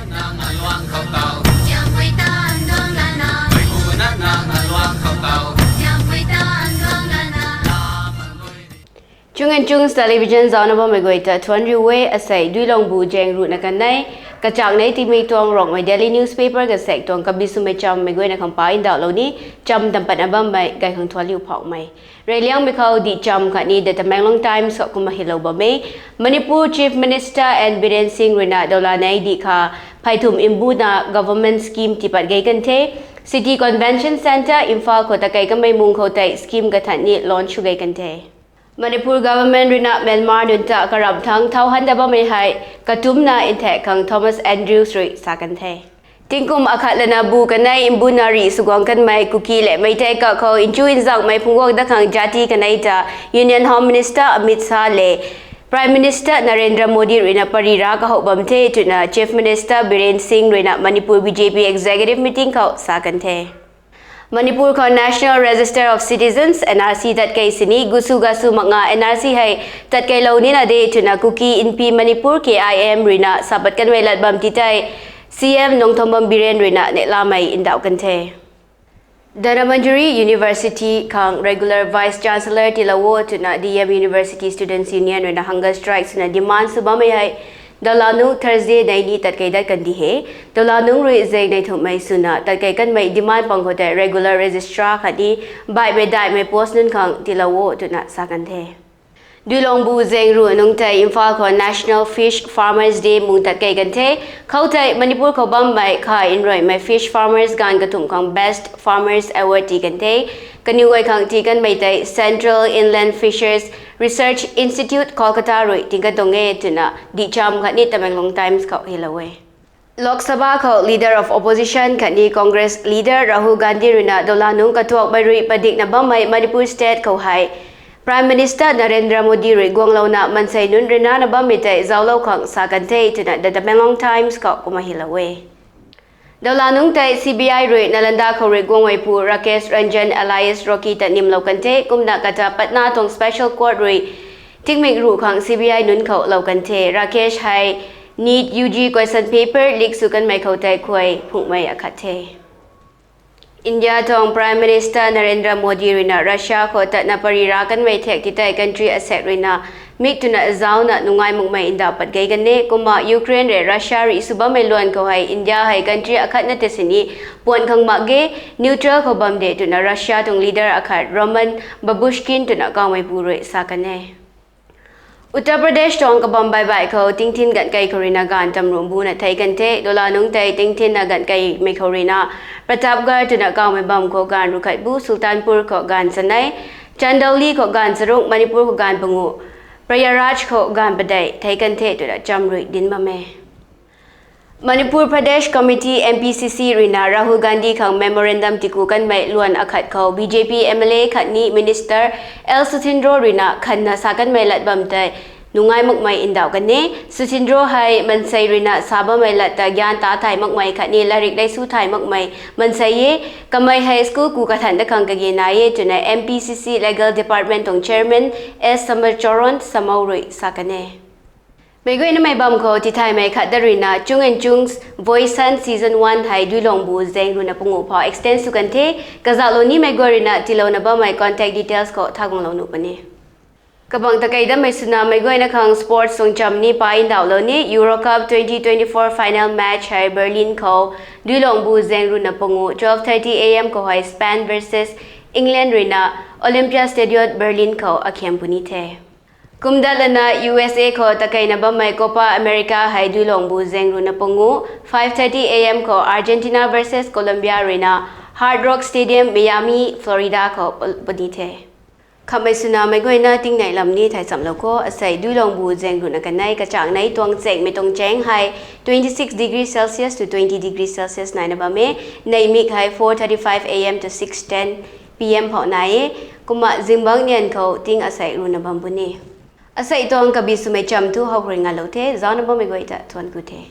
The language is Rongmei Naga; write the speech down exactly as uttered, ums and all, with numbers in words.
Nang aluang khou tau. Siampui tan duang lana. Mei pu na nang aluang khou tau. Siampui tan duang lana. Chung and Chungs Television zauna bammei guay ta thuan riu e. Asei Duilongbu zaeng ruhna kanei, kachak nei tingmik tuang Rongmei Daily Newspaper kasaek tuang kabi swmei chammei guayna khang pa ndauhlou ni, cham tam patna bammei gay khang thuanliu phauhmei. Reyliangmei khou dih cham khatni The Tamenglong Times khou kumna hylou bam e. Manipur Chief Minister N Biren Singh ruina dawla nei dih kha pheythum mbuna government scheme tiipat gei kan the. City Convention Centre, Imphal khou takei kamei mung khou tei scheme kathan ni launch sw gei kan the. Manipur government ruina Myanmar nunc ta karamh thangc thau handa bammei hei katumcna nthaekc khang Thomas Andrews rui sa kan the. Tingkum akhat lana bu kanei mbuna rih swguang kanmei Kuki le Meitei kakhou nchu nzanghmei phungcguang dat khang jati kanei ta Union Home Minister Amit Shah le Prime Minister Narendra Modi ruina pary ra kahou bam the twna Chief Minister Biren Singh ruina Manipur B J P Executive Meeting khou sa kan the. Manipur khou National Register of Citizens, N R C tatkei sini gusu gasu mak nga N R C hei tatkeilou nina de twna Kuki Inpi Manipur, K I M ruina sa pat kanmei lat bam ti tei C M Nongthombam Biren ruina neihlamei ndauh kan the. Dhanamanjuri University khang regular Vice Chancellor tiilou o twna D M University Students Union ruina hunger strike swna demand sw bammei hei dawla nungc Thursday nei ni tatkei dat kan di he. Dawla nungc rui zaeng nei thumhmei swna tatkei kanmei demand pang khou tei regular registrar khatni baihmei daihmei post nunc khang tiilou o twna sa kan the. Duilongbu zaeng ruh nungc tei Imphal khou National Fish Farmers Day mung tatkei kan the. Khoutei Manipur khou bammei kha nruimei fish farmers ganv kathumh khang Best Farmers Award tii kan the. Kaniw guay khang tii kanmei tei Central Inland Fisheries Research Institute, Kolkata rui tingkatuang e twna dih cham khatni Tamenglong Times khou hylou e. Lok Sabha khou Leader of Opposition khatni Congress Leader Rahul Gandhi ruina dawla nungc katuakmei rui padikna bammei Manipur State khou hei Prime Minister Narendra Modi rui guanglouna mansei nunc ryanrana bammei tei zauclou khang sa kan the twna The Tamenglong Times khou kumna hylou e. Dawla nungc tei C B I rui Nalanda khou rui guangmeipu Rakesh Ranjan alias Rocky ta nimlou kan the. Kumna kata Patna tuang Special Court rui tingmik ruh khang C B I nunc khou lou kan the. Rakesh hei NEET U G question paper leak sw kanmei khou tei khuay phunghmei akhat the. India tuang Prime Minister Narendra Modi ruina Russia khou tatna pary ra kanmei thek ti tei country asaekc ruina mik twna zauna nungai makmei ndauh pat gei kan e. Kumna Ukraine rui Russia rui sw bammei luan khou hei India hei country akhatna tei sini puan khang mak ge, neutral khou bam de twna Russia tuang leader akhat Roman Babushkin twna kawmeipu rui sa kan e. Uttar Pradesh tuang kabam baihbaih khou tingthin ganhkei khou ruina gaanv tamruh mbuna thei kan the. Dawla nungc tei tingthinna ganhkeimei khou ruina Pratapgarh twna kawmei bam khou gaanv ruh khat bu, Sultanpur khou gaanv chanei, Chandauli khou gaanv charuk, Manipur khou gaanv panguh, Prayagraj khou gaanv padeih thei kan the twna cham rui dinc bam e. Manipur Pradesh Committee, M P C C ruina Rahul Gandhi khang memorandum tiku kanmei luan akhat khou B J P M L A khatni Minister L Sutindro ruina khanna sa kanmei lat bam tei nungai makmei ndauh kan e. Sutindro hei mansei ruina sa bammei lat ta gyan ta thay makmei khatni latrik lei su thay makmei mansei e. Kamei hei school ku kathan dat khang kage nai e twna M P C C Legal Department tuang Chairman S Samarcharan Samou rui sa kan e. Meic guaynamei bam khou tithaymei khat dat ruina Chung and Chung's Voice Sun Season one hei Duilongbu zaeng ruhna panguh phou extend sw kan the. Kazauhlou nimei guay ruina tiilouna bammei contact details khou thaguanglou nuh puni. Kabang takei datmei swna meic guayna khang sports tuang cham ni pa ndauhlou ni. Euro Cup twenty twenty-four final match hei Berlin khou Duilongbu zaeng ruhna panguh twelve thirty A M khou hei Spain versus England ruina Olympia Stadium Berlin khou akhiam puni the. Kumdat lana U S A khou takeina bammei Copa America hei Duilongbu zaeng ruhna panguh five thirty A M khou Argentina versus Colombia ruina Hard Rock Stadium, Miami, Florida khou puni the. Khamhmei swna meic guayna tingnei lam ni thay chamlou kho. Asei Duilongbu zaeng ruhna kanei kachak nei tuang chaengmei tuang chaeng hei twenty-six degree Celsius to twenty degree Celsius naina bam e. Neihmik hei four thirty-five A M to six ten P M phou nai e. Kumna zingbangc nian khou ting asei ruhna bam puni. Asei tuang kabi swmei cham thu howhruai ngalou the. Zauna bammei guay ta thuanc ku the.